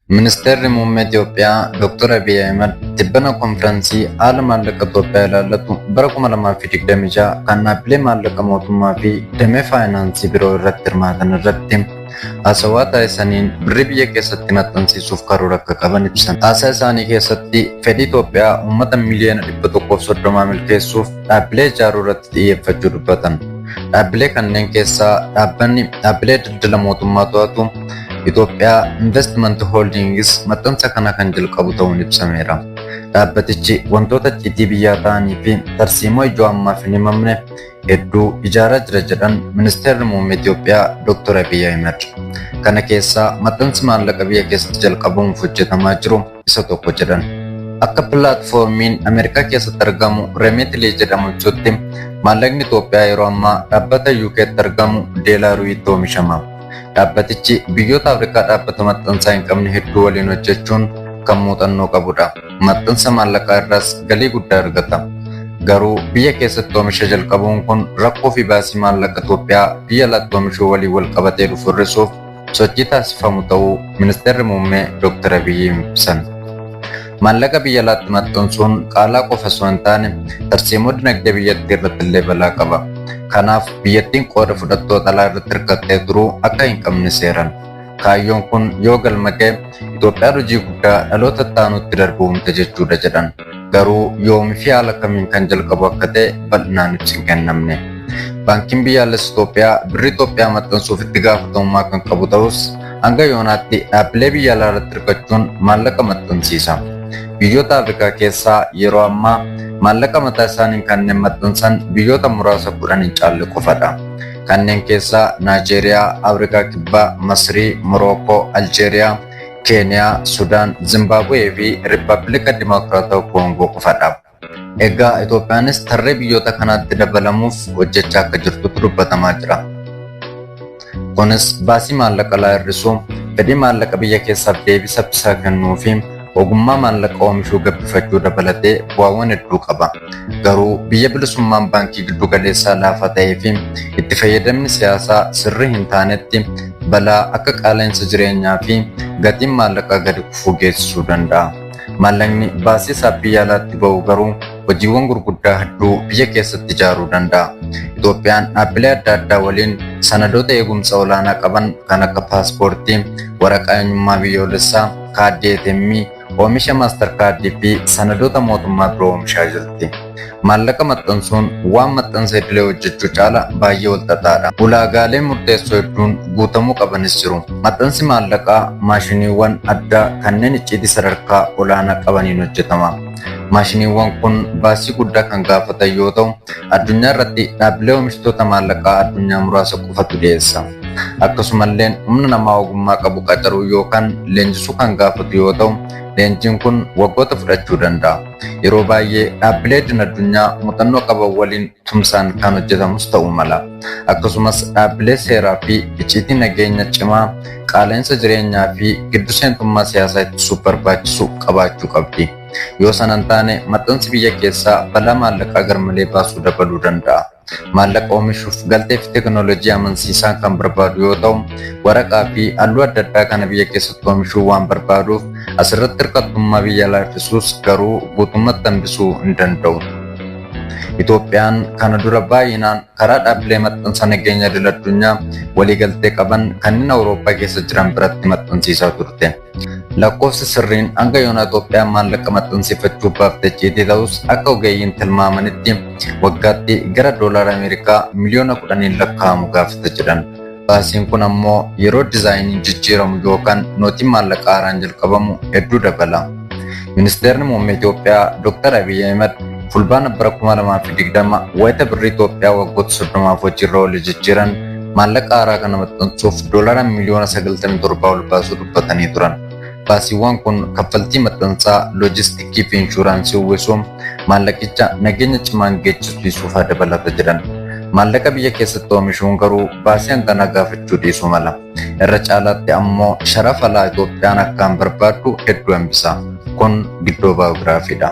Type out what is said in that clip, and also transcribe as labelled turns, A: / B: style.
A: Ministeerri Muummee Itoophiyaa Dr. Abiy Ahimad tibbana konfiraansii haala maallaqa Itoophiyaa ilaallatu bara 2026 kan dhaabbilee maallaqa mootummaa fi damee faayinaansii biroo irratti hirmaatan irratti haasawaa taasisaniin birrii biyya keessatti maxxansiisuuf karoora akka qaban ibsan. Haasaa isaanii keessatti fedhii Itoophiyaa uummata miliyoona 130 milkeessuuf dhaabbilee ijaaruu irratti xiyyeeffachuu dubbatan. Dhaabbilee kanneen keessaa dhaabbanni dhaabbilee daldala mootummaa to'atu Itoophiyaa Investment Holdings maxxansa kana kan jalqabu ta'uun ibsameera. Dhaabbatichi wantoota icciitii biyyaa ta'anii fi tarsiimoo ijoo ammaaf hin himamne hedduu ijaaraa jira jedhan Ministeerri Muummee Itoophiyaa Dr. Abiy Ahimad. Kana keessaa maxxansi maallaqa biyya keessatti jalqabamuuf hojjetamaa jiru isa tokko jedhan. Akka pilaatfoormiin Ameerikaa keessatti argamu Remitly jedhamu ibsutti, maallaqni Itoophiyaa yeroo ammaa dhaabbata UK'tti argamu Deelaaruwiitti oomishama. Dhaabbatichi biyyoota Afrikaa dhaabbata maxxansaa hin qabne hedduu waliin hojjechuun kan muuxannoo qabudha. Maxxansa maallaqaa irraas galii guddaa argata. Garuu biyya keessatti oomisha jalqabuun kun rakkoo fi baasii maallaqa Itoophiyaa biyya alaatti oomishuu waliin wal qabatee dhufu hir'isuuf sochii taasifamu ta'uu Ministeerri Muummee Dr. Abiyyi ibsan. Maallaqa biyya alaatti maxxansuun qaalaa qofa osoo hin taane tarsiimoo dinagdee biyyattii irratti illee balaa qaba. Kanaaf biyyattiin qooda fudhattoota alaa irratti hirkattee turuu akka hin qabne seeran. Kaayyoon kun yoo galma ga'e Itoophiyaan hojii guddaa dhaloota itti aanutti darbu uumte jechuudha jedhan. Garuu yoomii fi haala kamiin kan jalqabu akka ta'e bal'inaan ibsi hin kennamne. Baankiin Biyyaalessa Itoophiyaa birrii Itoophiyaa maxxansuuf itti gaafatamummaa kan qabu ta'us hanga yoonaatti dhaabbilee biyya alaa irratti hirkachuun maallaqa maxxansiisa. Biyyoota Afrikaa keessaa yeroo ammaa maallaqa mataa isaaniin kanneen maxxansan biyyoota muraasa 10 hin caalle qofadha. Kanneen keessaa Naajeeriyaa, Afrikaa Kibbaa, Masrii, Morookoo, Aljeeriyaa, Keeniyaa, Sudaan, Zimbaabuwee fi Riippaabilika Dimokiraatawaa Koongoo qofadha. Egaa Itoophiyaanis tarree biyyoota kanaatti dabalamuuf hojjechaa akka jirtutu dubbatamaa jira. Kunis baasii maallaqa alaa hir'isuu, fedhii maallaqa biyya keessaaf deebii saffisaa kennuu fi ogummaa maallaqa oomishuu gabbifachuu dabalatee bu'aawwan hedduu qaba. Garuu biyya bilisummaan baankii giddugaleessaa laafaa ta'ee fi itti fayyadamni siyaasaa sirrii hin taanetti balaa akka qaala'insa jireenyaa fi gatiin maallaqaa gadi kufuu geessisuu danda'a. Maallaqni baasii isaa biyya alaatti ba'u garuu hojiiwwan gurguddaa hedduu biyya keessatti ijaaruu danda'a. Itoophiyaan dhaabbilee adda addaa waliin sanadoota eegumsa olaanaa qaban kan akka paaspoortii, waraqaa eenyummaa biyyoolessaa, kaardii ATM, oomisha maastar kaardii fi sanadoota mootummaa biroo oomishaa jirti. Maallaqa maxxansuun waan maxxansa idilee hojjechuu caala baay'ee walxaxaadha. Ulaagaalee murteessoo hedduun guutamuu qabanis jiru. Maxxansi maallaqaa maashiniiwwan addaa kanneen icciitii sadarkaa olaanaa qabaniin hojjetama. Maashiniiwwan kun baasii guddaa kan gaafatan yoo ta'u, addunyaa irratti dhaabbilee oomishtoota maallaqaa addunyaa muraasa qofatu dhiyeessa. Akkasumallee humna namaa ogummaa qabu qacaruu yookaan leenjisuu kan gaafatu yoo ta'u, leenjiin kun waggoota fudhachuu danda'a. Yeroo baay'ee dhaabbilee idil addunyaa muuxannoo qaban waliin tumsaan kan hojjetamus ta'uu mala. Akkasumas dhaabbilee seeraa fi icciitii nageenya cimaa, qaala'insa jireenyaa fi giddu seentummaa siyaasaa ittisuuf barbaachisu qabaachuu qabdi. Yoo sana hin taane maxxansi biyya keessaa balaa maallaqaa garmalee baasuu dabaluu danda'a. Maallaqa oomishuuf galtee fi teekinooloojii amansiisaan kan barbaadu yoo ta'u, waraqaa fi halluu adda addaa kana biyya keessatti oomishuu waan barbaaduuf asirratti hirkattummaa biyya alaa hir'isuus garuu guutummatti hambisuu hin danda'u. Itoophiyaan kana dura baay'inaan karaa dhaabbilee maxxansa nageenya idil addunyaa waliigaltee qaban kanneen Awurooppaa keessa jiran biratti maxxansiisaa turte. Lakkoofsi sirriin hanga yoonaa Itoophiyaan maallaqa maxxansiifachuuf baafte icciitii ta'us akka ogeeyyiin tilmaamanitti waggaatti gara doolaara Ameerikaa miliyoona 10n lakkaa'amu gaafata jedhan. Baasiin kun ammoo yeroo dizaayiniin jijjiiramu yookaan nootiin maallaqa haaraan jalqabamu hedduu dabala. Ministeerri Muummee Itoophiyaa Dr. Abiy Ahimad Fulbaana bara 2020 wayita birrii Itoophiyaa waggoota 30f hojiirra oole jijjiiran maallaqa haaraa kana maxxansuuf doolaara miliyoona 97 ol baasuu dubbatanii turan. Baasiiwwan kun kaffaltii maxxansaa, loojistikii fi inshuraansii uwwisuun maallaqicha nageenya cimaan geechisiisuu faa dabalata jedhan. Maallaqa biyya keessatti oomishuun garuu baasii hanganaa gaafachuu dhiisuu mala. Irra caalaatti ammoo sharafa alaa Itoophiyaan akkaan barbaaddu hedduu hambisa. Kun giddoo baayogiraafiidha.